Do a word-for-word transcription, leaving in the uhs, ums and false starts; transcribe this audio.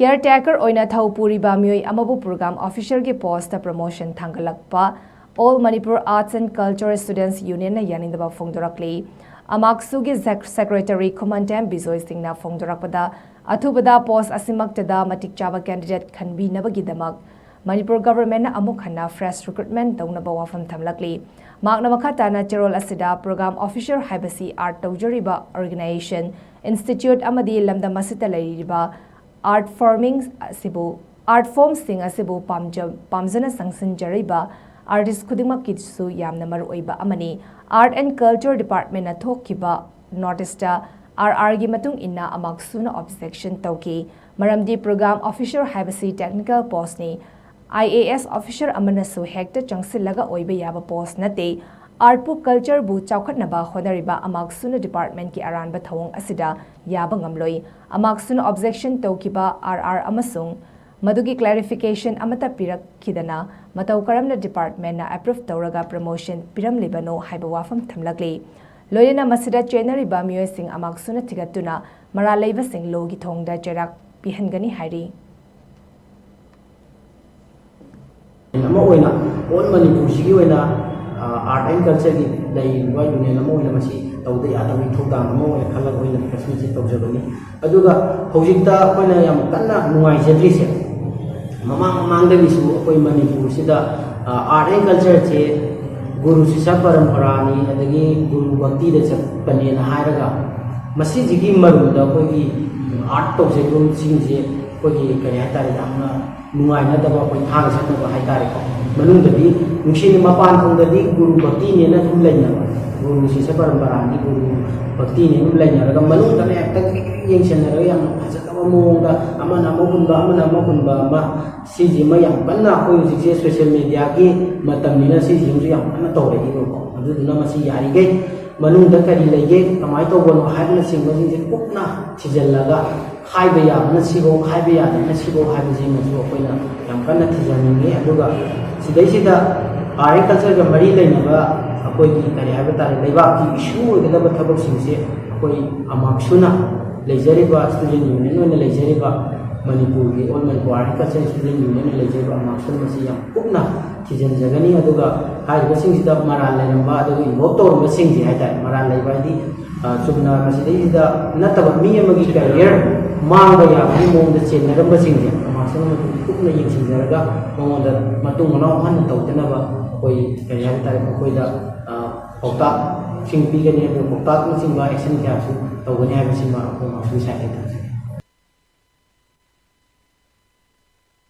Care ꯇꯦꯀꯔ ꯑꯣꯏꯅ ꯊꯧ ꯄꯨꯔꯤꯕ ꯃꯤꯑꯣꯏ ꯑꯃꯕꯨ ꯄ꯭ꯔꯣꯒ꯭ꯔꯥꯝ ꯑꯣꯐꯤꯁꯔꯒꯤ ꯄꯣꯁꯇ ꯄ꯭ꯔꯃꯣꯁꯟ ꯊꯥꯡꯒꯠꯂꯛꯄ All Manipur Arts and Culture Students Unionꯅ ꯌꯥꯅꯤꯡꯗꯕ ꯐꯣꯡꯗꯣꯔꯛꯂꯤ꯫ ꯑꯃꯥꯛꯁꯨꯒꯤ ꯁꯦꯛ-, ꯁꯦꯀ꯭ꯔꯦꯇꯔꯤ ꯈꯨꯃꯟꯊꯦꯝ ꯕꯤꯖꯣꯏ ꯁꯤꯡꯅ ꯐꯣꯡꯗꯣꯔꯛꯄꯗ, ꯑꯊꯨꯕꯗ ꯄꯣꯁ ꯑꯁꯤꯃꯛꯇꯗ ꯃꯇꯤꯛ ꯆꯥꯕ ꯀꯦꯟꯗꯤꯗꯦꯠ ꯈꯟꯕꯤꯅꯕꯒꯤꯗꯃꯛ ꯃꯅꯤꯄꯨꯔ ꯒꯚꯔꯟꯃꯦꯟꯠꯅ ꯑꯃꯨꯛ ꯍꯟꯅ ꯐ꯭ꯔꯦꯁ ꯔꯤꯀ꯭ꯔꯨꯠꯃꯦꯟꯠ ꯇꯧꯅꯕ ꯋꯥꯐꯝ ꯊꯝꯂꯛꯂꯤ꯫ ꯃꯍꯥꯛꯅ ꯃꯈꯥ ꯇꯥꯅ ꯆꯦꯔꯣꯜ ꯑꯁꯤꯗ ꯄ꯭ꯔꯣꯒ꯭ꯔꯥꯝ ꯑꯣꯐꯤꯁꯔ ꯍꯥꯏꯕꯁꯤ ꯑꯥꯔꯠ ꯇꯧꯖꯔꯤꯕ ꯑꯣꯔꯒꯅꯥꯏꯖꯦꯁꯟ, ꯏꯟꯁꯇꯤꯇ꯭ꯌꯨꯠ ꯑꯃꯗꯤ ꯂꯝꯗꯝ ꯑꯁꯤꯗ ꯂꯩꯔꯤꯕ ꯑꯥꯔꯠ ꯐꯣꯔꯃꯤꯡ ꯑꯁꯤꯕꯨ, ꯑꯥꯔꯠ ꯐꯣꯔꯝꯁꯤꯡ ꯑꯁꯤꯕꯨ ꯄꯥꯝꯖ-, ꯄꯥꯝꯖꯅ ꯆꯪꯁꯤꯟꯖꯔꯤꯕ ꯑꯥꯔꯇꯤꯁ ꯈꯨꯗꯤꯡꯃꯛꯀꯤꯁꯨ ꯌꯥꯝꯅ ꯃꯔꯨꯑꯣꯏꯕ ꯑꯃꯅꯤ꯫ Art and Culture Departmentꯅ ꯊꯣꯛꯈꯤꯕ ꯅꯣꯇꯤꯁꯇ ꯑꯥꯔ ꯑꯥꯔꯒꯤ ꯃꯇꯨꯡ ꯏꯟꯅ ꯑꯃꯥꯛꯁꯨꯅ ꯑꯣꯕꯖꯦꯛꯁꯟ ꯇꯧꯈꯤ, ꯃꯔꯝꯗꯤ ꯄ꯭ꯔꯣꯒ꯭ꯔꯥꯝ ꯑꯣꯐꯤꯁꯔ ꯍꯥꯏꯕꯁꯤ ꯇꯦꯛꯅꯤꯀꯦꯜ ꯄꯣꯁꯅꯤ꯫ ꯑꯥꯏ ꯑꯦ ꯑꯦꯁ ꯑꯣꯐꯤꯁꯔ ꯑꯃꯅꯁꯨ ꯍꯦꯛꯇ ꯆꯪꯁꯤꯜꯂꯒ ꯑꯣꯏꯕ ꯌꯥꯕ ꯄꯣꯁ ꯅꯠꯇꯦ꯫ ꯑꯥꯔꯠꯄꯨ, ꯀꯜꯆꯔꯕꯨ ꯆꯥꯎꯈꯠꯅꯕ ꯍꯣꯠꯅꯔꯤꯕ ꯑꯃꯥꯛꯁꯨꯅ ꯗꯤꯄꯥꯔꯠꯃꯦꯟꯠꯀꯤ ꯑꯔꯥꯟꯕ ꯊꯧꯑꯣꯡ ꯑꯁꯤꯗ ꯌꯥꯕ ꯉꯝꯂꯣꯏ꯫ ꯑꯃꯥꯛꯁꯨꯅ ꯑꯣꯕꯖꯦꯛꯁꯟ ꯇꯧꯈꯤꯕ ꯑꯥꯔ ꯑꯥꯔ ꯑꯃꯁꯨꯡ ꯃꯗꯨꯒꯤ ꯀ꯭ꯂꯦꯔꯤꯐꯤꯀꯦꯁꯟ ꯑꯃꯠꯇ ꯄꯤꯔꯛꯈꯤꯗꯅ ꯃꯇꯧ ꯀꯔꯝꯅ ꯗꯤꯄꯥꯔꯠꯃꯦꯟꯠꯅ ꯑꯦꯄ꯭ꯔꯨꯚ ꯇꯧꯔꯒ ꯄ꯭ꯔꯃꯣꯁꯟ ꯄꯤꯔꯝꯂꯤꯕꯅꯣ ꯍꯥꯏꯕ ꯋꯥꯐꯝ ꯊꯝꯂꯛꯂꯤ꯫ ꯂꯣꯏꯅꯅ ꯃꯁꯤꯗ ꯆꯦꯟꯅꯔꯤꯕ ꯃꯤꯑꯣꯏꯁꯤꯡ ꯑꯃꯥꯛꯁꯨꯅ ꯊꯤꯒꯠꯇꯨꯅ ꯃꯔꯥꯜ ꯂꯩꯕꯁꯤꯡ ꯂꯣꯒꯤ ꯊꯣꯡꯗ ꯆꯩꯔꯥꯛ ꯄꯤꯍꯟꯒꯅꯤ ꯍꯥꯏꯔꯤ꯫ ꯑꯃ ꯑꯣꯏꯅ ꯑꯣꯜ ꯃꯅꯤꯄꯨꯔꯁꯤꯒꯤ ꯑꯣꯏꯅ ꯑꯥꯔꯠ ꯑꯦꯟ ꯀꯜꯆꯔꯒꯤ ꯂꯩꯔꯤꯕ ꯌꯨꯅꯤꯌꯟ ꯑꯃ ꯑꯣꯏꯅ ꯃꯁꯤ ꯇꯧꯗ ꯌꯥꯗꯕꯒꯤ ꯊꯧꯗꯥꯡ ꯑꯃ ꯑꯣꯏꯅ ꯈꯜꯂꯒ ꯑꯩꯈꯣꯏꯅ ꯄ꯭ꯔꯦꯁ ꯃꯤꯠꯁꯦ ꯇꯧꯖꯕꯅꯤ꯫ ꯑꯗꯨꯒ ꯍꯧꯖꯤꯛꯇ ꯑꯩꯈꯣꯏꯅ ꯌꯥꯝ ꯀꯟꯅ ꯅꯨꯡꯉꯥꯏꯖꯗ꯭ꯔꯤꯁꯦ, ꯃꯃꯥꯡ ꯃꯃꯥꯡꯗꯒꯤꯁꯨ ꯑꯩꯈꯣꯏ ꯃꯅꯤꯄꯨꯔꯁꯤꯗ ꯑꯥꯔꯠ ꯑꯦꯟ ꯀꯜꯆꯔꯁꯦ ꯒꯨꯔꯨ ꯁꯤꯁ꯭ꯌ ꯄꯔꯝꯄꯔꯥꯅꯤ, ꯑꯗꯒꯤ ꯒꯨꯔꯨ ꯚꯛꯇꯤꯗ ꯆꯠꯄꯅꯦꯅ ꯍꯥꯏꯔꯒ ꯃꯁꯤꯁꯤꯒꯤ ꯃꯔꯨꯝꯗ ꯑꯩꯈꯣꯏꯒꯤ ꯑꯥꯔꯠ ꯇꯧꯖꯔꯤꯕꯁꯤꯡꯁꯦ ꯑꯩꯈꯣꯏꯒꯤ ꯀꯔꯤ ꯍꯥꯏꯇꯥꯔꯦ, ꯌꯥꯝꯅ ꯅꯨꯡꯉꯥꯏꯅꯗꯕ, ꯑꯩꯈꯣꯏ ꯊꯥꯡꯅ ꯁꯠꯅꯕ ꯍꯥꯏꯇꯥꯔꯦꯀꯣ꯫ ꯃꯅꯨꯡꯗꯗꯤ ꯅꯨꯡꯁꯤꯅ, ꯃꯄꯥꯟ ꯊꯣꯡꯗꯗꯤ ꯒꯨꯔꯨ ꯚꯛꯇꯤꯅꯦꯅ ꯑꯗꯨꯝ ꯂꯩꯅꯕ, ꯒꯨꯔꯨ ꯁꯤꯁ꯭ꯌ ꯄꯔꯝꯄꯔꯥꯅꯤ, ꯒꯨꯔꯨ ꯚꯛꯇꯤꯅꯦ ꯑꯗꯨꯝ ꯂꯩꯅꯔꯒ ꯃꯅꯨꯡꯗꯅ ꯍꯦꯛꯇ ꯌꯦꯡꯁꯤꯟꯅꯔꯒ ꯌꯥꯝꯅ ꯐꯖꯗꯕ ꯃꯑꯣꯡꯗ ꯑꯃꯅ ꯑꯃ ꯍꯨꯟꯕ, ꯑꯃꯅ ꯑꯃ ꯍꯨꯟꯕ ꯑꯃ, ꯁꯤꯁꯤꯃ ꯌꯥꯝ ꯀꯟꯅ ꯑꯩꯈꯣꯏ ꯍꯧꯖꯤꯛꯁꯦ ꯁꯣꯁꯤꯌꯦꯜ ꯃꯦꯗꯤꯌꯥꯒꯤ ꯃꯇꯝꯅꯤꯅ ꯁꯤꯁꯤꯃꯁꯨ ꯌꯥꯝ ꯀꯟꯅ ꯇꯧꯔꯛꯏꯕꯀꯣ꯫ ꯑꯗꯨꯗꯨꯅ ꯃꯁꯤ ꯌꯥꯔꯤꯈꯩ ꯃꯅꯨꯡꯗ ꯀꯔꯤ ꯂꯩꯒꯦ, ꯀꯃꯥꯏꯅ ꯇꯧꯕꯅꯣ ꯍꯥꯏꯕꯅꯆꯤꯡꯕꯁꯤꯡꯁꯦ ꯀꯨꯞꯅ ꯊꯤꯖꯤꯜꯂꯒ ꯍꯥꯏꯕ ꯌꯥꯕꯅ ꯁꯤꯐꯧ, ꯍꯥꯏꯕ ꯌꯥꯗꯕꯅ ꯁꯤꯐꯧ ꯍꯥꯏꯕꯁꯤꯃꯁꯨ ꯑꯩꯈꯣꯏꯅ ꯌꯥꯝ ꯀꯟꯅ ꯊꯤꯖꯅꯤꯡꯉꯤ꯫ ꯑꯗꯨꯒ ꯁꯤꯗꯩꯁꯤꯗ ꯑꯥꯔꯠ ꯑꯦꯟ ꯀꯜꯆꯔꯒ ꯃꯔꯤ ꯂꯩꯅꯕ ꯑꯩꯈꯣꯏꯒꯤ ꯀꯔꯤ ꯍꯥꯏꯕ ꯇꯥꯔꯦ, ꯂꯩꯕꯥꯛꯀꯤ ꯏꯁꯨ ꯑꯣꯏꯒꯗꯕ ꯊꯕꯛꯁꯤꯡꯁꯦ ꯑꯩꯈꯣꯏ ꯑꯃꯥꯛꯁꯨꯅ ꯂꯩꯖꯔꯤꯕ, ꯁ꯭ꯇꯨꯗꯦꯟꯠ ꯌꯨꯅꯤꯌꯟ ꯑꯣꯏꯅ ꯂꯩꯖꯔꯤꯕ ꯃꯅꯤꯄꯨꯔꯒꯤ ꯑꯣꯜ ꯃꯅꯤꯄꯨꯔ ꯑꯥꯔꯇꯤꯀꯜꯆꯔ ꯁ꯭ꯇꯨꯗꯦꯟ ꯌꯨꯅꯤꯌꯟꯅ ꯂꯩꯖꯔꯤꯕ ꯑꯃꯥꯡꯁꯟ ꯑꯁꯤ ꯌꯥꯝ ꯀꯨꯞꯅ ꯊꯤꯖꯤꯟꯖꯒꯅꯤ꯫ ꯑꯗꯨꯒ ꯍꯥꯏꯔꯤꯕꯁꯤꯡꯁꯤꯗ ꯃꯔꯥꯜ ꯂꯩꯔꯝꯕ, ꯑꯗꯨꯒ ꯏꯟꯚꯣꯜꯕ ꯇꯧꯔꯝꯕꯁꯤꯡꯁꯦ ꯍꯥꯏꯇꯥꯔꯦ, ꯃꯔꯥꯜ ꯂꯩꯕ ꯍꯥꯏꯗꯤ, ꯑ, ꯆꯨꯝꯅ ꯃꯁꯤꯗꯩꯁꯤꯗ ꯅꯠꯇꯕ ꯃꯤ ꯑꯃꯒꯤ ꯀꯦꯔꯤꯌꯔ ꯃꯥꯡꯕ ꯌꯥꯕꯒꯤ ꯃꯑꯣꯡꯗ ꯆꯦꯟꯅꯔꯝꯕꯁꯤꯡꯁꯦ ꯑꯃꯥꯡꯁꯟ ꯑꯃꯗꯤ ꯀꯨꯞꯅ ꯌꯦꯡꯁꯤꯟꯖꯔꯒ ꯃꯉꯣꯟꯗ ꯃꯇꯨꯡ ꯃꯅꯥꯎ ꯍꯟꯅ ꯇꯧꯗꯅꯕ ꯑꯩꯈꯣꯏ ꯀꯔꯤ ꯍꯥꯏꯕ ꯇꯥꯔꯦ, ꯃꯈꯣꯏꯗ, ꯑ, ꯄꯥꯎꯇꯥꯛꯁꯤꯡ ꯄꯤꯒꯅꯤ, ꯑꯗꯨꯒ ꯄꯥꯎꯇꯥꯛꯅꯆꯤꯡꯕ ꯑꯦꯛꯁꯟ ꯀꯌꯥꯁꯨ ꯇꯧꯒꯅꯤ ꯍꯥꯏꯕꯁꯤꯃ ꯑꯩꯈꯣꯏ ꯑꯃꯥꯡꯁꯟ ꯁꯥꯏꯠꯇꯒꯤ